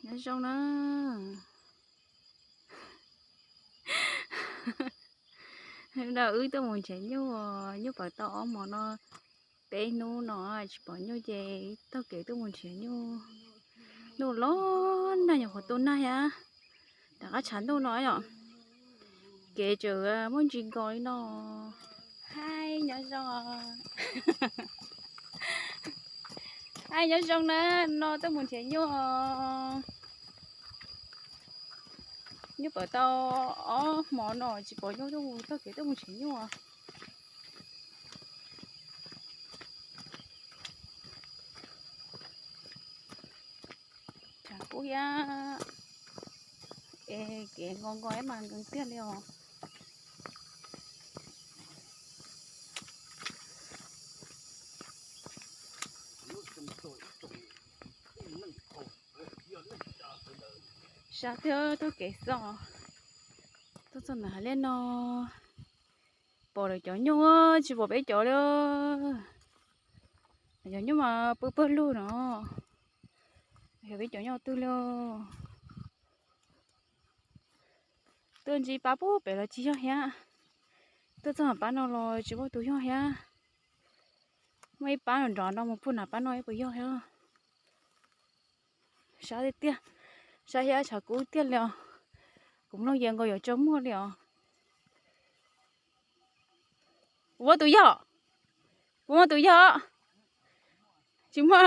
Nyob zoo na. Hnub no wb tuaj mus nrhiav nyuj, nyuj pawv tau ob hmo no, peb hnub no tsis pom nyuj ces taug kev tuaj mus nrhiav nyuj. Ntuj los nag, nyuam qhuav tu nag thiab, rov qab tshav ntuj no yom. Kev tseem muaj ntsis nkos li no. Haib nyob zoo. Haib nyob zoo na, no tuaj mus nrhiav nyuj. Nyuj pawv tau ob hmo no tsis pom nyuj, tuaj mus taug kev tuaj mus nrhiav nyuj. Tshav kub thiab, es kev nkos nkos ib mas nkees tiag li os. Sab tiag, taug kev xwb. Tuaj txog ntawm hav liaj no, pom lawv cov nyuj tsis pom peb cov li. Cov nyuj mas pw pawg lug no, yog peb cov nyob twg li. Tuaj ntsib pab pub pem los tsis yog thiab, tuaj txog pab no los tsis muaj tus yog thiab. Muaj ib pab nrov nrov no mus pug nram pab no ib puas yog thiab. Sab tiag tiag, sab thiab tshav kub tiag li os. Kuv mloog ces nkaus yuav tsaus muag li os. Kuv muaj tus yog, kuv muaj tus yog, tsis muaj.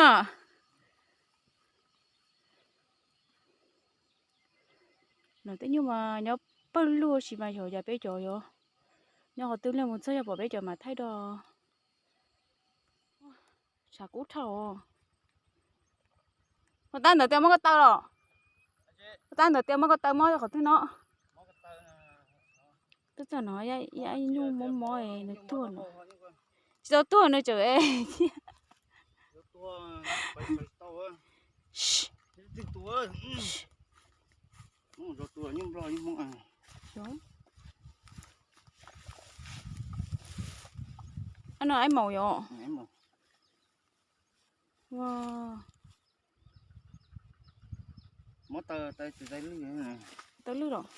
Lawv tej nyuj mas nyob pawg lug tab sis mas xyov cas peb cov yuav nyob qhov twg li, mus txog yog pom peb cov mas thaij do. Tshav kub dhau. Koj tab ntawd tias muab koj taw los? Koj tab ntawd tias muab koj taw mob qhov twg no? Twb txog no, ib nyuj mob mob nws tuag no. Tsis tau tuag, nws tseem thiab. Ab no aib maum yom. Taw lwj los.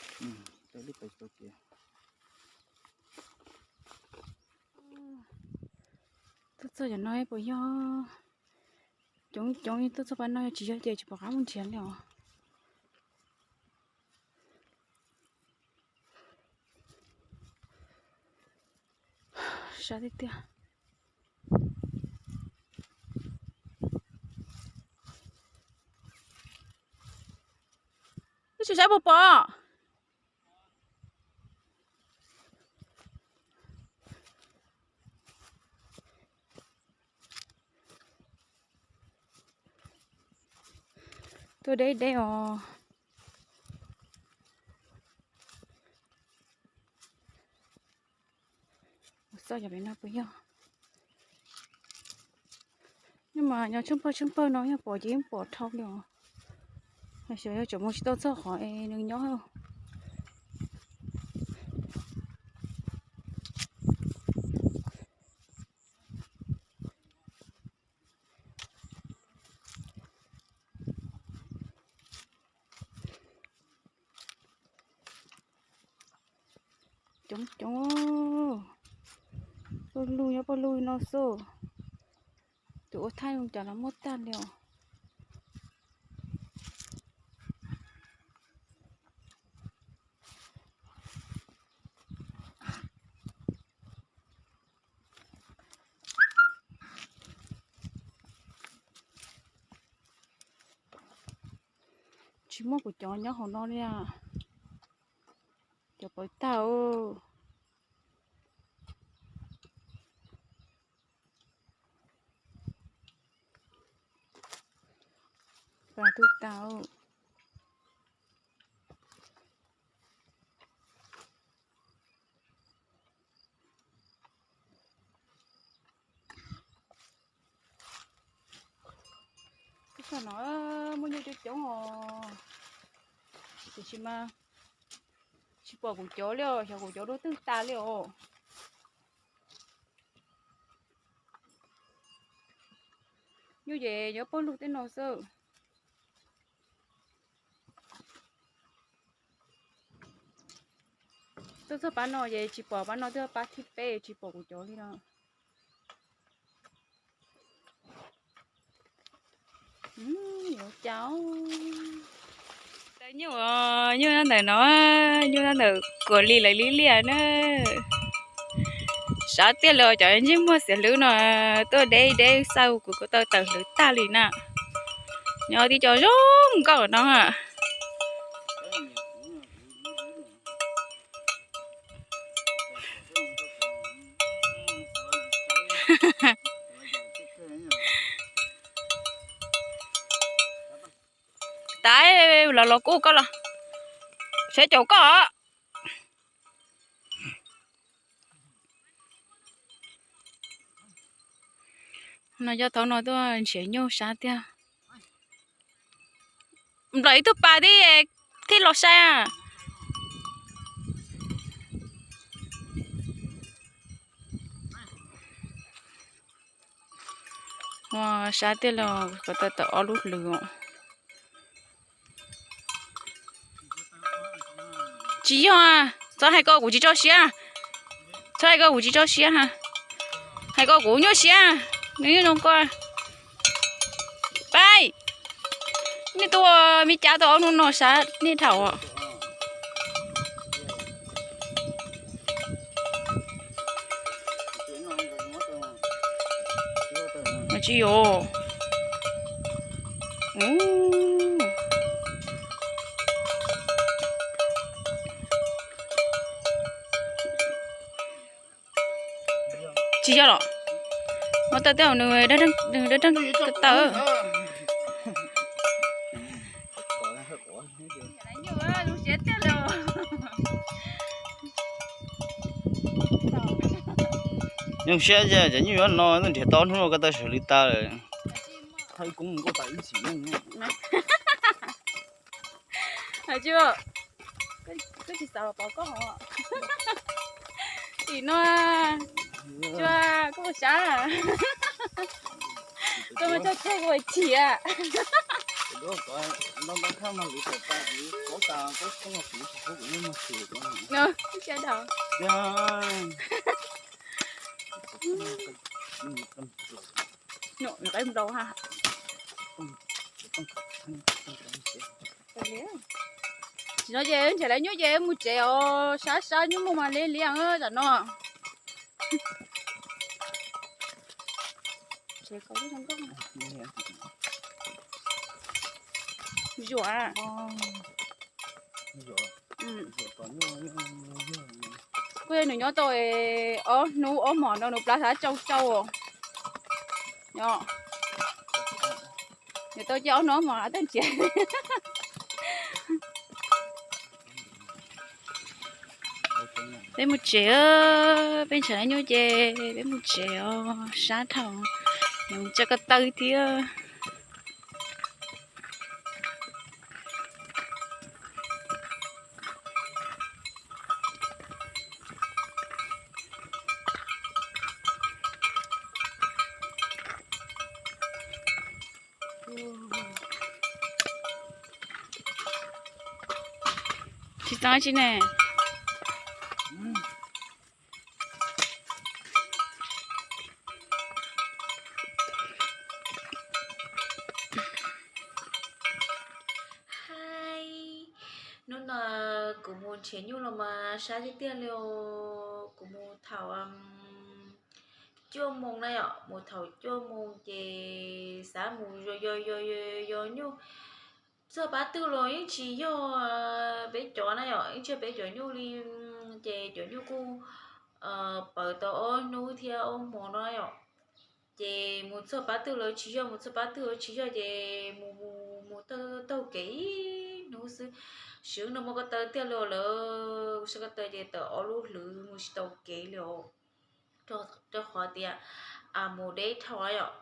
Tuaj txog cov no puas yog? Coob coob, tuaj txog pab no yog tsis yog ces tsis pom qab mus nrhiav li os. Sab tiag tiag. Twb tsis saib puas pom. Tuaj deb deb os. Mus xauj cov pem no puas yog. Nyob mas nyob tsheej pawg tsheej pawg no yog pom ces yeej pom dhau li os. Xyov yog tseem mus tsis tau txog qhov es nws nyob. Coob coob. Pawg lug nyob pawg lug no xwb. Tus ua thaij zoo cas los muaj tag li os. Tsis muaj kuv cov nyob hauv no li. Cov pawv tag. Pawv tag. Txog no muaj nyuj coob coob os. Tiam sis mas tsis pom kuv cov li os, xyov kuv cov dua twg tas li os. Nyuj ces nyob pawg lug tej no xwb. Tuaj txog pab no ces tsis pom, pab no twb pab thib peb tsis pom kuv cov li no. Yuav cas nyuj, nyuj nyob ntawm no, nyuj nyob ntawm kuam li lawv li liaj na. Sab tiag li cov ntsej muag xiav hlwb no, tuaj deb deb xav kuv ko taw tawm hlwb tag li na. Nyob tib co zoo nkauj no. Tas los los kuj koj los, seb caum koj. No coj thaum no tuaj nrhiav nyuj sab tiag. Nplawm ib tug pas thiab, thiaj los saib. Ua sab tiag los ko taw tawm ob lub hlwb os. Tsis yog, txhob hais ko kuv tsis tso siab. Txhob hais ko kuv tsis tso siab. Hais ko kuv nyuaj siab, nws nyuaj zoo ko. Pab, nej tuaj me cav tau ob hnub no sab nej thaum. Tsis yog. Tsis yog los? Muab tawm tej nws dawb dawb taw. Nyuj siab, cov nyuj yuav no nrhiav tau hnub no ko taw sawv lwm tas lawm. Tim no, koj sab, koj muab coj tseg kuv ua chim. Nws qe nplau ha. Tsis no ces nrhiav lawv nyuj ces mus tsev os, sab sab nyuj muaj mas liab liab tam no. Zuam. Kuj yog nws nyob tau ob hnub ob hmos no nws plab xav tsau tsau. Nws tau cia ob hnub ob hmos tag nrhiav. Peb mus tsev, peb nrhiav nyuj ces peb mus tsev os, sab dhau, mus tsa ko taw thiab. Tsis txog tsi ne. Hai, hnub no kuv mus nrhiav nyuj los mas sab tiag tiag li os. Kuv mus thaum cuaj moos na yom, mus thaum cuaj moos ces xav mus yos yos yos yos nyuj txog pab twg los yeej tsis yog peb cov na yom, yeej tsis yog peb cov nyuj li. Ces cov nyuj kuj pawv tau ob hnub thiab ob hmo no yom. Ces mus txog pab twg los tsis yog, mus txog pab twg los tsis yog, ces mus mus mus taug taug kev ib hnub xwb. Swv no muaj ko taw tiag li lawm, kuv saib ko taw ces tawm ob lub hlwv mus tsis tau kev li os. Rau qhov tias mus deb dhau yom,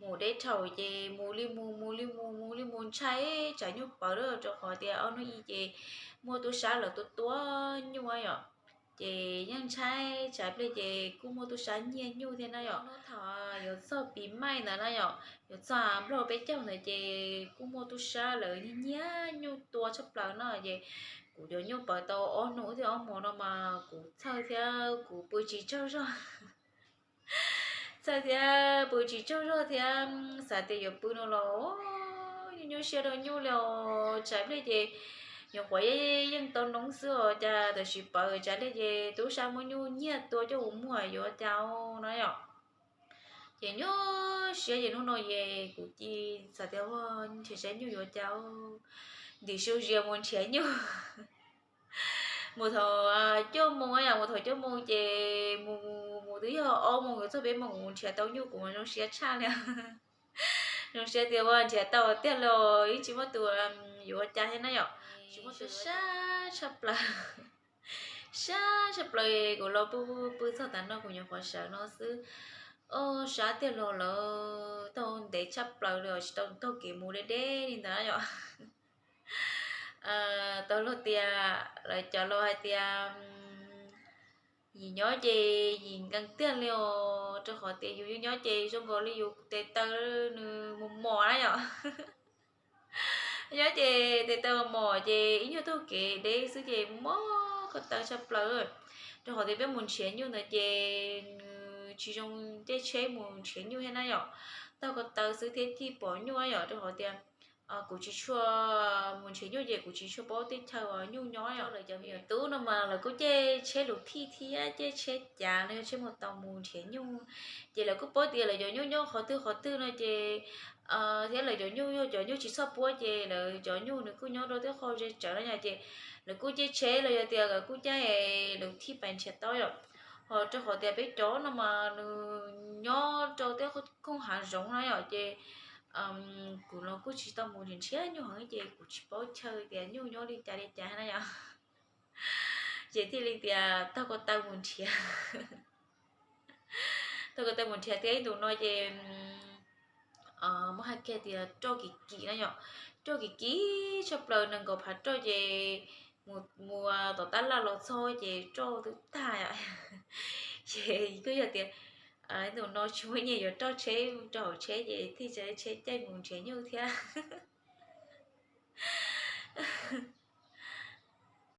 mus deb dhau ces mus li mus mus li mus mus li mus ntshai tsam nyuj pawv lawm, rau qhov tias ob hnub ib ces muaj tub sab lawv tua tua nyuj yom. Ces yeej ntshai tsam pliag ces kuj muaj tub sab nyiag nyuj thiab na yom. Hnub thaum yuav txog pis maij ntawd na yom, yuav txog nplog peb caug ntawd ces kuj muaj tub sab lawv nyiag nyuj tua tshaj plaws no ces Kuv cov nyuj pawv tau ob hnub thiab ob hmo no mas kuv txhawj thiab kuv pw tsis tsaug zog. Txhawj thiab pw tsis tsaug zog thiab xav tias yuav pw no los nyuaj nyuaj siab rau nyuj li os. Tshav nplej ces nyuam qhuav yeej tau noob xwb os, cas tam sim pawv tshav nplej ces tub sab muab nyuj nyiag tua coj mus muag yuav cas no yom. Ces nyuaj siab ces hnub no es kuv cia li xav tias ua nrhiav saib nyuj yuav cas, ntim su zias mus nrhiav nyuj. Mus thaum cuaj moos yom, mus thaum cuaj moos ces mus mus twb yog ob moos yuav txog peb moos kuv mus nrhiav tau nyuj kuv mas zoo siab tshaj li. Zoo siab tias ua nrhiav tau tiag los yeej tsis muaj tus yuav ua cas thiab na yom. Tsis muaj tus sab tshaj plaws, sab tshaj plaws kuv los pw pw txog tav no kuv nyuam qhuav sawv no xwb. Ob sab tiag los lawm, taug ntev tshaj plaws li tsis tau taug kev mus deb deb li ntawd yom. Tau luag tias, lawv cov laus hais tias yim nyob ces yim nkees tiag li os, rau qhov tias yus nyob ces zoo nkaus li yus tes taw nws mus mos na yom. Nyob ces tes taw mos ces ib nyuag taug kev deb xwb ces mob ko taw tshaj plaws. Rau qhov tias peb mus nrhiav nyuj ntawd ces nws tsis zoo caij tsheb mus nrhiav nyuj thiab na yom. Taug ko taw xwb thiaj txawj pom nyuj yom, rau qhov tias kuv tsis tshua mus nrhiav nyuj ces kuv tsis tshua paub tej chaw nyuj nyob yom. Lawv cov me nyuam tub no mas lawv kuj caij tsheb lus thij thiab caij tsheb cav no yog tsheb mus tau mus nrhiav nyuj. Ces lawv kuj paub tias lawv cov nyuj nyob qhov twg qhov twg no ces thiab lawv cov nyuj yog cov nyuj tsis txhob puab ces lawv cov nyuj nws kuj nyob rau tej qho ze tsawv na yom, ces lawv kuj caij tsheb los yog tias lawv kuj caij lus thij pais nrhiav tau yom. Ho rau qhov tias peb cov no mas nws nyob rau tej khooj hav zoov na yom, ces kuv los kuj tsis tau mus nrhiav nyuj heev ces kuv tsis paub chaw tias nyuj nyob li cas li cas na yom. Ces thiaj li tias taug ko taw mus nrhiav. Taug ko taw mus nrhiav thiab ib ntus no ces muab hais kiag tias roj kim kim na yom, roj kim kim tshaj plaws nees nkaum phav roj ces mus tom tab laj los txog ces roj twb tag yom. Ces kuj yog tias ib ntus no tsis muaj nyiaj yuav roj tsheb rau hauv tsheb ces thiaj tsheb caij mus nrhiav nyuj thiab.